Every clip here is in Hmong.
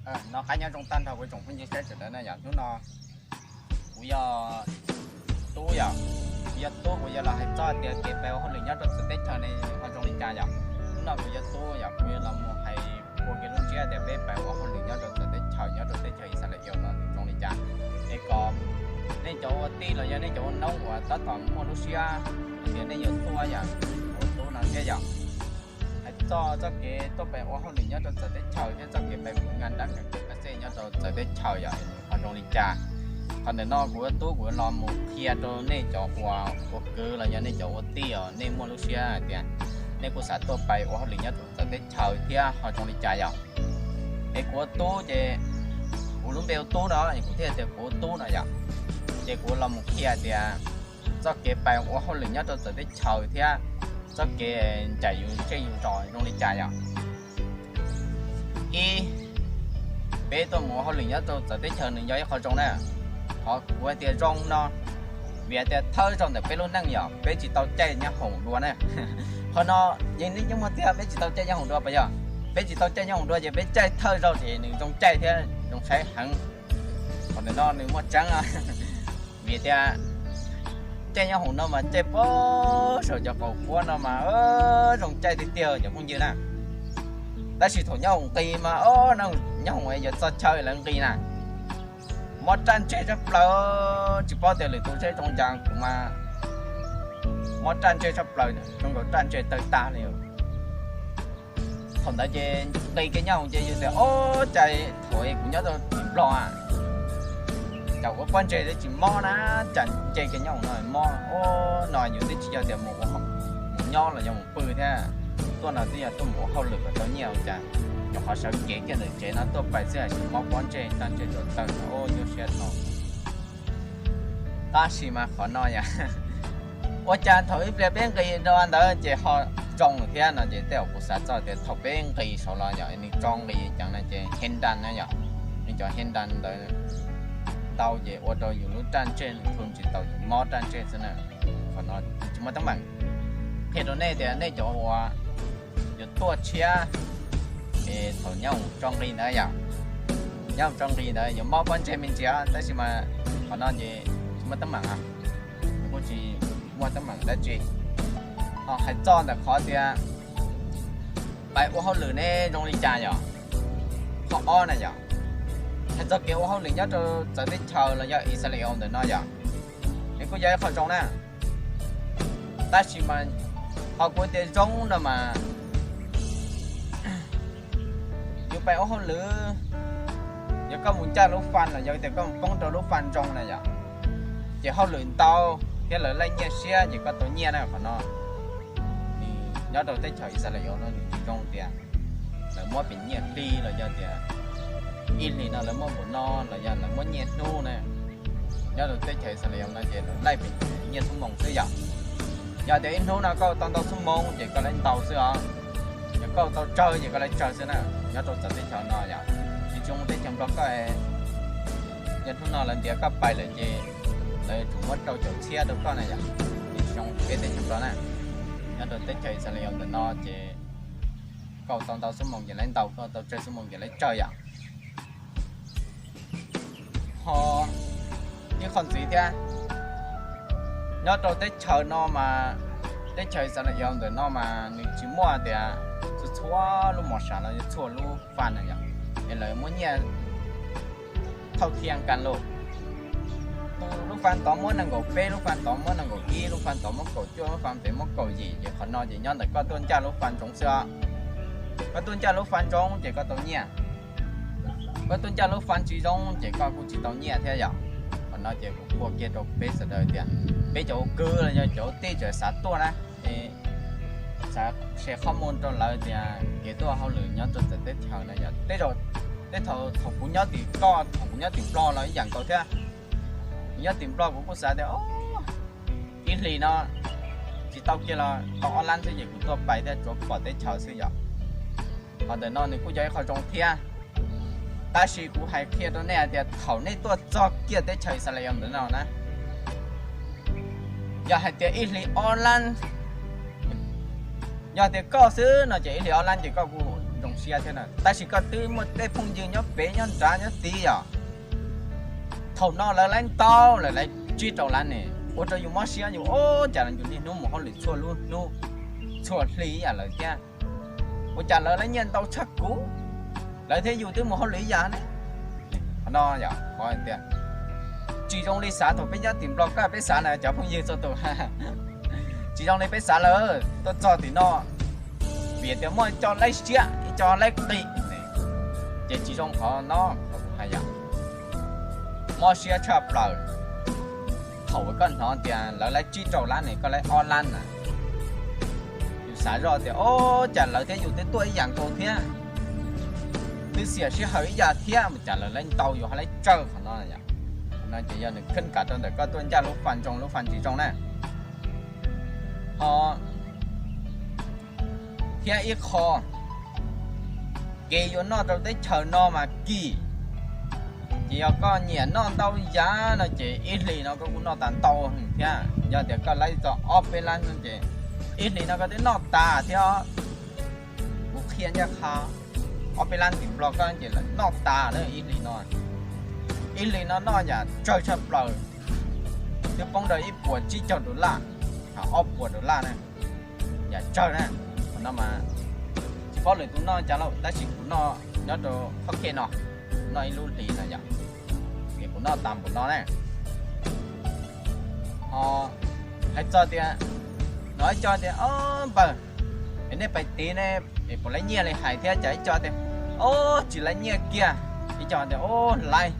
Nov qab nyob zoo tag nrho kuv tsoom phooj ywg sawv daws na yom. Hnub no kuv yog Tub yom, kuv yog Tub, kuv yuav los hais txog tias kev pais ua hauj lwm nyob rau txawv teb chaws ne ho zoo li cas yom. Hnub no kuv yog Tub yom, kuv yuav los mus hais ua kev lub ntsiab tias peb pais ua hauj lwm nyob rau txawv teb chaws, nyob rau teb chaws Yixalayees no nws zoo li cas. Es kom nej cov ua tij los yog nej cov ua noob uas tab tom muaj lub siab hais tias nej yuav tuaj yom, ua Tub no thiab yom. Hais txog txoj kev tuaj pais ua hauj lwm nyob rau txawv teb chaws thiab txoj kev pais nqa dab kam kab xej nyob rau txawv teb chaws yom, ho zoo li cas. Qhov ntawm no kuv ua Tub kuv los mus qhia rau nej cov uas ua kwv los yog nej cov ua tij os, nej muaj lub siab hais tias nej kuj xav tuaj pais ua hauj lwm nyob rau txawv teb chaws thiab ho zoo li cas yom. Es kuv ua Tub ces kuv lub npe ua Tub no es kuv thiaj tias kuv ua Tub no yom. Ces kuv los mus qhia tias txoj kev pais ua hauj lwm nyob rau txawv teb chaws thiab txoj kev ncaim yus zej yus zos zoo li cas yom. Ib, peb tuaj mus ua hauj lwm nyob rau txawv teb chaws nws yog ib qho zoo na. Qhov kuv hais tias zoo no vim tias thawj zaug ntawm peb lub neej yom, peb tsis tau caij nyoob hoom dua na. Qhov no yeej nej yeej muaj tiag, peb tsis tau caij nyoob hoom dua puas yog? Peb tsis tau caij nyoob hoom dua ces peb caij thawj zaug ces nws zoo caij thiab zoo saib heev. Qhov ntawm no nws muaj tseeb. Vim tias caij nyoob hoom no mas caij pem saum cov qaum puab no mas zoo caij tiag tiag cov phooj ywg na. Tab sis thaum nyoob hoom nqis mas o, nyoob hoom yuav txog chaw lawv nqis na, mob raj ntseg tshaj plaws. Tsis paub tias lwm tus seb zoo cas, kuv mas mob raj ntseg tshaj plaws, zoo nkaus raj ntseg tawg tag li. Thaum ntawd ces nqis kiag nyoob hoom ces yus tias o, cas thaum kuv nyob rau tim Nplog a, cas ua pob ntseg tsis mob na, cas nce kiag nyoob hoom no mob. O, no yus twb tsis yog tias mus ua, mus nyob los yog mus pw thiab, tuaj no twb yog tuaj mus ua hauj lwm kom tau nyiaj ua cas, nyuam qhuav sawv kev kiag ntawm tsev no tuaj pais xwb es mob pob ntseg raj ntseg rau tawg, o, nyuaj siab dhau. Tab sis mas qhov no yom, ua cas thaum ib pliag peb nqis rau ntawd ces ho tsoo thiab no ces tej zaum kuv xav txog tias thaum peb nqis saud los yog nws tsoo nqis ceev no ces he nra na yom, nws cov he nra ntawd ntau ces ua rau yus lub raj ntseg nws thu tsis tau, yus mob raj ntseg xwb na. Qhov no tsis muaj teeb meem. Qhia rau nej tias nej cov uas yuav tuaj tshiab es thaum nyob hoom tsoo nqis ntawd yom, nyob hoom tsoo nqis ntawd yuav mob pob ntseg me ntsis, tab sis mas qhov no ces tsis muaj teeb meem, kuj tsis muaj teeb meem dab tsi. Ho hais txog ntawm qhov tias pais ua hauj lwm ne zoo li cas yom, qhov ob na yom, hais txog kev ua hauj lwm nyob rau txawv teb chaws los yog Israel ntawm no yom, nws kuj yog ib qho zoo na. Tab sis mas qhov kuv tias zoo no mas yus pais ua hauj lwm, yog koj mus ncaj lub faj los yog tias koj mus poob rau lub faj nroo na yom, ces hauj lwm ntau thiab lawv laij nyiaj siab ces koj tau nyiaj na. Qhov no nyob rau teb chaws Israel no nws tsis zoo tias lawv muab pem nyiaj hli los yog tias ib hlis no lawv muab npaum no los yog lawv muab nyiaj hnub na. Nyob rau teb chaws Israel no ces lawv laij pem nyiaj xuab moos xwb yom. Yog tias ib hnub no koj tau ntau xuab moos ces koj laij ntau xwb os, yog koj tau tsawg ces koj laij tsawg xwb na. Nyob rau txawv teb chaws no yom, tsis zoo teb chaws Nplog koj, yog hnub no lawv ntiav koj pais lawm ces lawv yuav tsum muab rau caum txhiab rau koj na yom, tsis zoo peb teb chaws Nplog na. Nyob rau teb chaws Israel ntawm no ces koj tau ntau xuab moos ces laij ntau, koj tau tsawg xuab moos ces laij tsawg yom. Ho ib qho ntxiv thiab, nyob rau teb chaws no mas, teb chaws Israel ntawm no mas nws tsis muaj tias txhua txhua lub mos sav los yog txhua lub faj na yom, es lawv muab nyiaj thauj thiaj kas lus. Tus lub faj tod muab nees nkaum peb, lub faj tod muab nees nkaum ib, lub faj tod muab kaum cuaj, lub faj pem muab kaum yim, ces qhov no ces nyob ntawm koj tuaj ncaj lub faj ntsoov xwb os. Koj tuaj ncaj lub faj ntsoov ces koj tau nyiaj, koj tuaj ncaj lub faj tsis zoo ces koj kuj tsis tau nyiaj thiab yom. Qhov no ces kuv qhia kiag rau peb sawv daws tias peb cov ua kwv los yog cov ua tij tseem xav tuaj na, es xav share qhov muag rau lawv tias kev tuaj hauj lwm nyob rau txawv teb chaws na yom, tej zaum, tej thaum, thaum kuv nyob tim koj, thaum kuv nyob tim Nplog los ib yam nkaus thiab. Kuv nyob tim Nplog kuv kuj xav tias ib hlis no tsis tau kiag los tau ob lab xwb ces kuv tuaj pais thiab tsuas pom teb chaws xwb yom. Qhov ntawm no nws kuj yog ib qho zoo thiab. Tab sis kuv hais qhia rau nej hais tias thaum nej tuaj txog kiag teb chaws Israel ntawm no na, yog hais tias ib hlis ob lab, yog tias koj xwb no ces ib hlis ob lab ces koj kuj zoo siab thiab na. Tab sis koj twb muaj tej phooj ywg nyob pem nyob nrad nyob tid yom. Thaum no lawv laib ntau lawm, laib tsib rau lab ne, ua rau yus mob siab, yus ua cas yus niaj hnub mus hauj lwm txhua lub hnub txhua hli ib yam lawv thiab. Ua cas lawv laib nyiaj ntau tshaj kuv, lawv thiab yus twb mus hauj lwm ib yam ne. Qhov no yog qhov tias tsis zoo li xav thaum peb nyob tim Nplog, koj peb xav na cov phooj ywg txhua tus. Tsis zoo li peb xav lawm, tuaj txog tim no vim tias muaj ib co laib siab ib co laib qis, ces tsis zoo qhov no. Hais yog mob siab tshaj plaws thaum koj hnov tias lawv laib tsib rau lab ne, koj laib ob lab na. Yus xav zoj tias o, cas lawv thiab yus twb tuaj ib yam nkaus thiab, twb xiam sij hawm ib yam thiab, cas lawv laib ntau yus ho laib tsawg qhov no. No ces yog nws khab kav rau ntawm koj tuaj ncaj lub faj zoo lub faj tsis zoo na. Ho thiab ib qho, kev yuav noj rau teb chaws no mas kim. Ces yog koj nyiam noj ntau yam no ces ib hlis no koj kuj noj tas ntau thiab. Yog tias koj laib txog ob peb lab no ces ib hlis no koj twb noj tas thiab. Kuv qhia ncaj qha, ob peb lab tim Nplog koj ces lawv noj tas lawm ib hlis no. Ib hlis no noj yam tsawg tshaj plaws, twb poob rau ib puas tsib caug dollar, ob puas dollar na. Yam tsawg na. Qhov no mas tsis paub lwm tus noj cas lauj, tab sis kuv noj nyob rau qhov ke no, noj ib lub hlis no yom, es kuv noj tas npaum no na. Ho hais txog tias, no ib co tias o, npawg, es nej pais tid ne, es puas laib nyiaj li hais thiab, cas ib co tias o, tsis laib nyiaj kiag, ib co tias o, laib.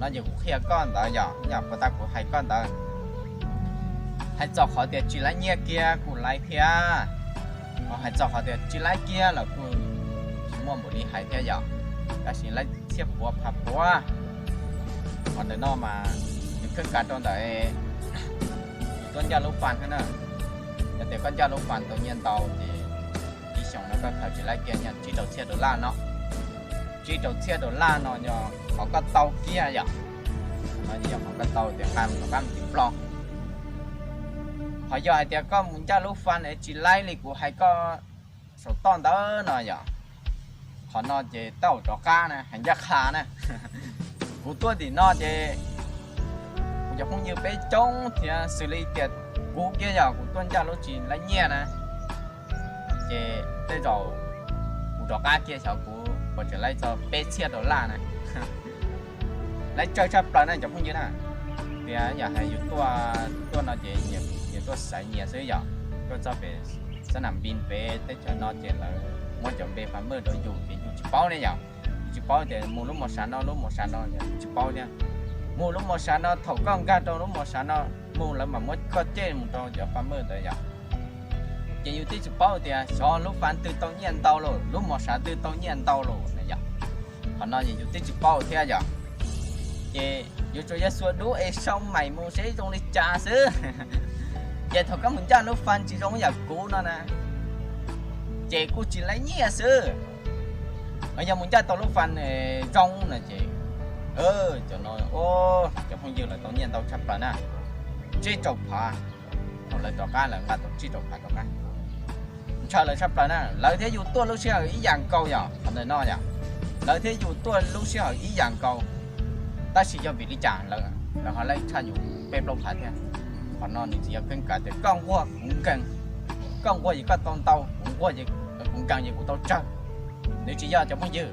No ces kuv qhia koj ntawd yom, yam puas tas kuv hais koj ntawd. Hais txog qhov tias tsis laib nyiaj kiag kuj laib thiab, ho hais txog qhov tias tsis laib kiag los kuj tsis muaj npaum li hais thiab yom, tab sis laib txhiab puav phav puav. Qhov ntawm no mas nws khab kav rau ntawm yus tuaj ncaj lub faj thiab na. Yog tias koj ncaj lub faj tau nyiaj ntau ces ib xyoos no koj khaws tsis laib kiag yog tsib rau txhiab dollar no. Tsib rau txhiab dollar no yog qhov koj tau kiag yom, no yog qhov koj tau tias nqa mus rov qab mus tim Nplog. Ho yog hais tias koj mus ncaj lub faj es tsis laib li kuv hais koj saum toj ntawd no yom, qhov no ces tau rov qab na, hais ncaj qha na. Kuv tuaj tim no ces kuv cov phooj ywg peb coob thiab, xws li tias kuv kiag yog kuv tuaj ncaj lub tsis laib nyiaj na, ces tej zaum kuv rov qab kiag xyov kuv puas tseem laib txog peb txhiab dollar na. Laib tsawg tshaj plaws na cov phooj ywg na. Tias yam hais yus tuaj, tuaj no ces nyias tuaj xaiv nyias xwb yom. Tuaj txog pem xab nam npis pem teb chaws no ces lawv muab cov npe farmer rau yus ces yus tsis paub ne yom. Yus tsis paub tias mus lub mos sav no lub mos sav no, yus tsis paub thiab. Mus lub mos sav no, thaum koj nkag rau lub mos sav no mus lawv mam muab koj coj mus rau cov farmer ntawd yom. Ces yus twb tsis paub tias xyov lub faj twg tau nyiaj ntau los lub mos sav twg tau nyiaj ntau los na yom. Qhov no ces yus twb tsis paub thiab yom. Ces yus tsuas yog xuas dub es sau mais mus seb zoo li cas xwb. Ces thaum koj mus ncaj lub faj tsis zoo yam kuv no na, ces kuj tsis laib nyiaj xwb. Yog mus ncaj tau lub faj zoo no ces, cov no, cov phooj ywg lawv tau nyiaj ntau tshaj plaws na, tsib rau phav. Thaum lawv rov qab lawv nqa tau tsib rau phav rov qab, ntshaw lawv tshaj plaws na. Lawv thiab yus tuaj lub sij hawm ib yam nkaus yom, qhov ntawm no yom. Lawv thiab yus tuaj lub sij hawm ib yam nkaus, tab sis yog vim li cas lawv ho laib tshaj yus peb plaub phav thiab? Qhov no nws tsis yog keeb kav tias koj nquag kuv nkees, koj nquag ces koj tau ntau, kuv nquag, kuv nkees ces kuv tau tsawg. Nws tsis yog cov phooj ywg.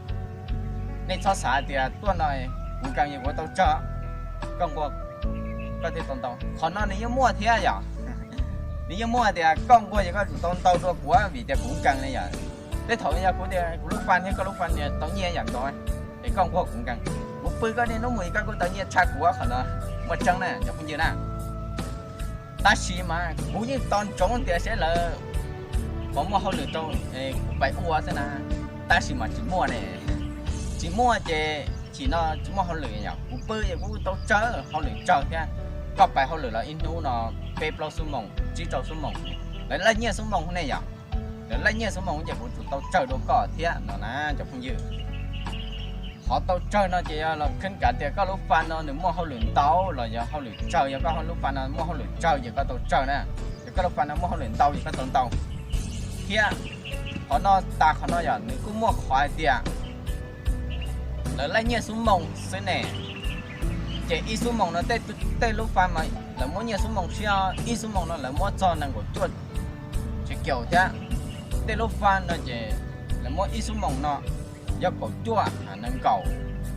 Nej txhob xav tias tuaj no kuv nkees ces kuv tau tsawg, koj nquag koj thiaj tau ntau. Qhov no nws yeej muaj thiab yom. Nws yeej muaj tias koj nquag ces koj tsum tau ntau dua kuv vim tias kuv nkees li yom. Tej thaum yog kuv tias kuv lub faj thiab koj lub faj tau nyiaj yam nkaus, es koj nquag kuv nkees, kuv pw koj niaj hnub mus es koj kuj tau nyiaj tshaj kuv, qhov no muaj tseeb na cov phooj ywg na. Tab sis mas kuv yeej tos ntsoov tias seb lawv puas muaj hauj lwm rau kuv pais ua xwb na, tab sis mas tsis muaj ne. Tsis muaj ces chim no tsis muaj hauj lwm yom, kuv pw ces kuv tau tsawg, hauj lwm tsawg thiab. Koj pais hauj lwm los ib hnub no peb plaub xuab moos tsib rau xuab moos, lawv laij nyiaj xuab moos ne yom. Lawv laij nyiaj xuab moos ces kuv tsum tau tsawg dua koj thiab no na cov phooj ywg. Qhov tau tsawg no ces yog los kheeb kav tias koj lub faj no nws muaj hauj lwm ntau los yog hauj lwm tsawg. Yog koj lub faj no muaj hauj lwm tsawg ces koj tau tsawg na, yog koj lub faj no muaj hauj lwm ntau ces koj tau ntau thiab. Qhov no tas qhov no yog nws kuj muaj qhov hais tias lawv laij nyiaj xuv moos xwb ne. Ces ib xuv moos no tej lub faj mas lawv muab nyiaj xuv moos siab, ib xuv moos no lawv muab txog nees nkaum cuaj tshaj kaum thiab. Tej lub faj no ces lawv muab ib xuv moos no yog kaum cuaj nees nkaum,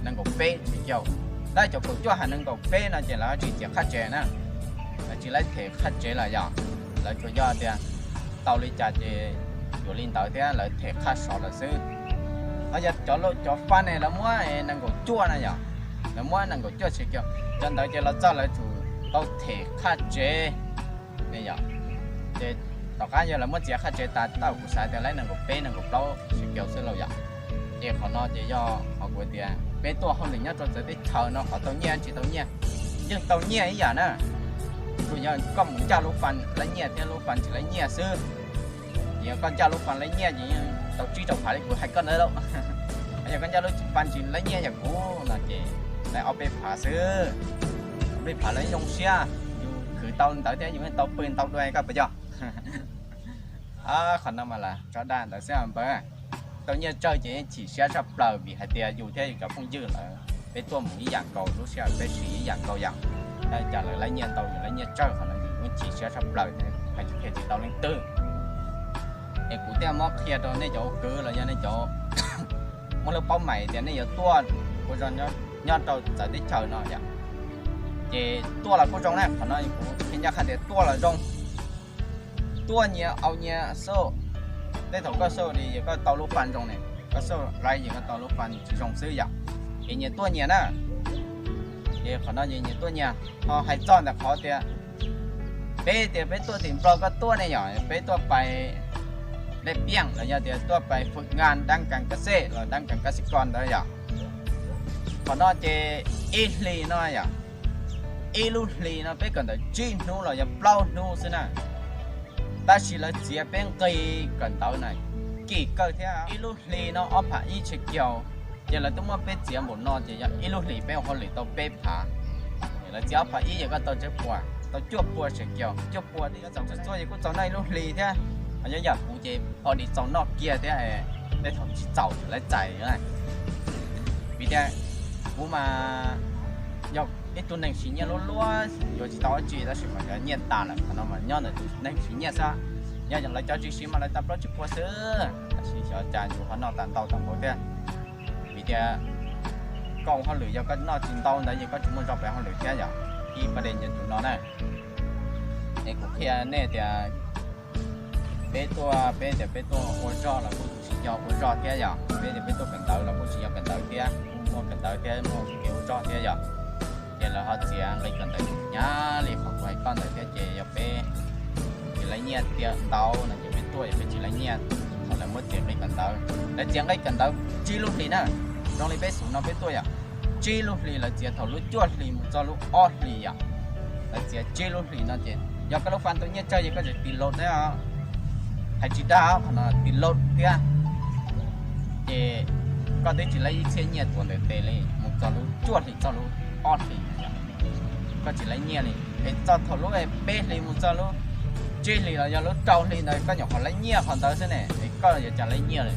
nees nkaum peb tshaj kaum. Tab cov kaum cuaj hais nees nkaum peb no ces lawv tsis txiav qhaj tsev na, lawv tsis laij them qhaj tsev lawm yog, lawv tsuas yog tias tau li cas ces yuav li ntawd thiab lawv them qhaj sov lawm xwb. Ho yog cov faj ne lawv muab nees nkaum cuaj na yog, lawv muab nees nkaum cuaj tshaj kaum, cov ntawd ces los txog lawv tsuas tau them qhaj tsev ne yog. Ces tom qab yog lawv muab txiav qhaj tsev tas tau kuv xav tias laij nees nkaum peb nees nkaum plaub tshaj kaum xwb lauj yog. Ces qhov no ces yog qhov kuv tias peb tuaj hauj lwm nyob rau txawv teb chaws no qhov tau nyiaj tsis tau nyiaj, yeej tau nyiaj ib yam na. Tsuas yog koj mus ncaj lub faj laij nyiaj thiab lub faj tsis laij nyiaj xwb. Yog koj ncaj lub faj laij nyiaj ces yeej tau tsib rau phav li kuv hais koj ntawd lauj. Yog koj ncaj lub faj tsis laij nyiaj yam kuv no ces laij ob peb phav xwb. Ob peb phav lawv zoo siab, yus khwv tau ntawd thiab yus tau pw ntau dua koj puas yog? Qhov no mas lam tso dag ntawd xwb npawg. Tau nyiaj tsawg ces yeej chim siab tshaj plaws vim hais tias yus thiab yus cov phooj ywg lawm, peb tuaj mus ib yam nkaus, lub sij hawm peb siv ib yam nkaus yom. Cas lawv laij nyiaj ntau, yus laij nyiaj tsawg, qhov no yus yeej chim siab tshaj plaws, hais tsis qhia tsis tau leej twg. Es kuv thiaj muab qhia rau nej cov ua kwv los yog nej cov muaj lub paub mais tias nej yuav tuaj ua zog nyob rau txawv teb chaws no yom. Ces tuaj los kuj zoo na, qhov no kuv qhia ncaj qha tias tuaj los zoo. Tuaj nyias au nyias xauj, tej thaum koj xauj li yog koj tau lub faj zoo ne, koj xauj li yog koj tau lub faj tsis zoo xwb yom. Es nyias tuaj nyias na, ces qhov no ces nyias tuaj nyias. Ho hais txog ntawm qhov tias peb tias peb tuaj tim Nplog, koj tuaj ne yom, peb tuaj pais lej piaj los yog tias tuaj pais fwm ngas dab kas kas xej los dab kas kas xej ko ntawd yom. Qhov no ces ib hlis no yom, ib lub hlis no peb kawm ntawv tsib hnub los yog plaub hnub xwb na. Tab sis lawv txiav peb nqi kawm ntawv na kim kawg thiab, ib lub hlis no ob phav ib tshaj kaum, ces lawv twb muab peb txiav npaum no ces yog ib lub hlis peb ua hauj lwm tau peb phav. Lawv txiav ob phav ib ces koj tau tsib puas, tau cuaj pua tshaj kaum, cuaj pua twb yuav txaus txhua txhua ces kuj txaus noj ib lub hlis thiab. Ho nyob yam kuv ces pom li txaus noj kiag thiab, tej thaum tsis txaus lawv txais. Vim tias kuv mas yog ib tug neeg siv nyiaj luaj luaj, yuav tsis tau dab tsi tab sis mas cov nyiaj tas lawm, qhov no mas nyob ntawm tus neeg siv nyiaj xwb. Yog lawv cov tsis siv mas lawv tau plaub tsib puas xwb, tab sis xyov cas yus ho noj tas ntau tau npaum thiab. Vim tias koj ua hauj lwm yog koj noj tsis ntau ntawd ces koj tsis muaj zog pem hauj lwm thiab yom. Ib pas dej nyob tus no na, es kuv qhia nej tias peb tuaj, peb tias peb tuaj ua zog los kuj tsis yog ua zog thiab yom, peb tias peb tuaj kawm ntawv los kuj tsis yog kawm ntawv thiab, muaj kawm ntawv thiab muaj kev ua zog thiab yom. Ces lawv ho txiav nqi kawm ntawv hnyav li qhov kuv hais koj ntawd thiab ces yog peb tsis laij nyiaj tiag ntau no ces peb tuaj yog peb tsis laij nyiaj. Thaum lawv muab txiav nqi kawm ntawv, lawv txiav nqi kawm ntawv tsib lub hlis na, zoo li peb xub no peb tuaj yom, tsib lub hlis lawv txiav thaum lub cuaj hlis mus txog lub ob hlis yom. Lawv txiav tsib lub hlis no ces yog koj lub faj tau nyiaj tsawg ces koj tseem tis laus thiab, hais tsis dag qhov no tis laus thiab. Ces koj twb tsis laij ib txhiab nyiaj tuav ntawm tes li mus txog lub cuaj hlis txog lub ob hlis, koj tsis laij nyiaj li. Es txog thaum lub peb hlis mus txog lub tsib hlis los yog lub rau hlis ntawd koj nyuam qhuav laij nyiaj qhov ntawd xwb ne, es koj yuav cas laij nyiaj li.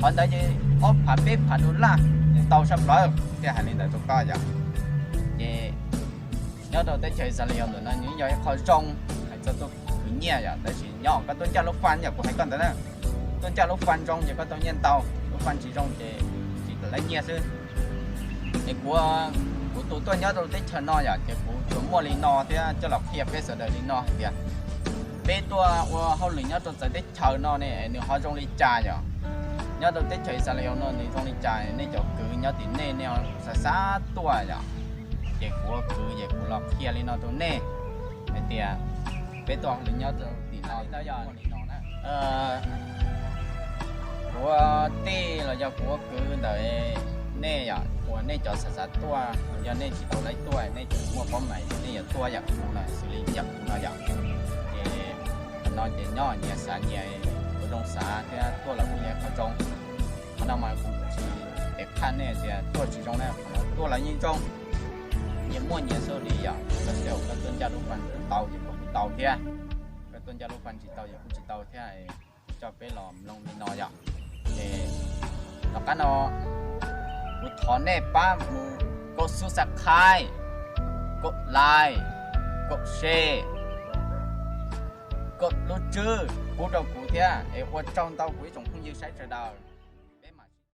Qhov ntawd ces ob phav peb phav dollar, tau sab plaws, thiaj hais li ntawd rau koj yom. Ces nyob rau teb chaws Israel ntawm no nws yog ib qho zoo hais txog tuaj khwv nyiaj yom, tab sis nyob koj tuaj ncaj lub faj yam kuv hais koj ntawd na, tuaj ncaj lub faj zoo ces koj tau nyiaj ntau, lub faj tsis zoo ces tsis laij nyiaj xwb. Es kuv, kuv tus tuaj nyob rau teb chaws no yom ces kuv tsuas muaj li no thiab coj los qhia peb sawv daws li no hais tias peb tuaj ua hauj lwm nyob rau txawv teb chaws no ne nws ho zoo li cas yom. Nyob rau teb chaws Israel no nws zoo li cas, nej cov kwv nyob tim nej nej xav xav tuaj yom. Ces kuv ua kwv ces kuv los qhia li no rau nej hais tias peb tuaj hauj lwm nyob rau tim no li no na. Kuv ua tij los yog kuv ua kwv ntawm nej yom, uas nej cov xav xav tuaj, yog nej tsis tau laij tuaj nej tseem muaj paub mais nej yuav tuaj yam kuv no, xws li yam kuv no yom. Ces qhov no ces nyob nyias xav nyias, ua zoo xav thiab tuaj los kuj yog qhov zoo. Qhov no mas kuv tsis pem qhaj nej tias tuaj tsis zoo na, qhov no tuaj los yeej zoo. Nyias muaj nyias xauj li yom, koj xav koj tuaj ncaj lub faj tau ces kuj tau thiab, koj tuaj ncaj lub faj tsis tau ces kuj tsis tau thiab. coj peb los mloog li no yom. Ces tom qab no kuv thov nej pab mus kaum subscribe, kaum like, kaum share, kaum lub tswb pub rau kuv thiab es ua tsaug ntau kuv ib tsoom phooj ywg saib sawv daws.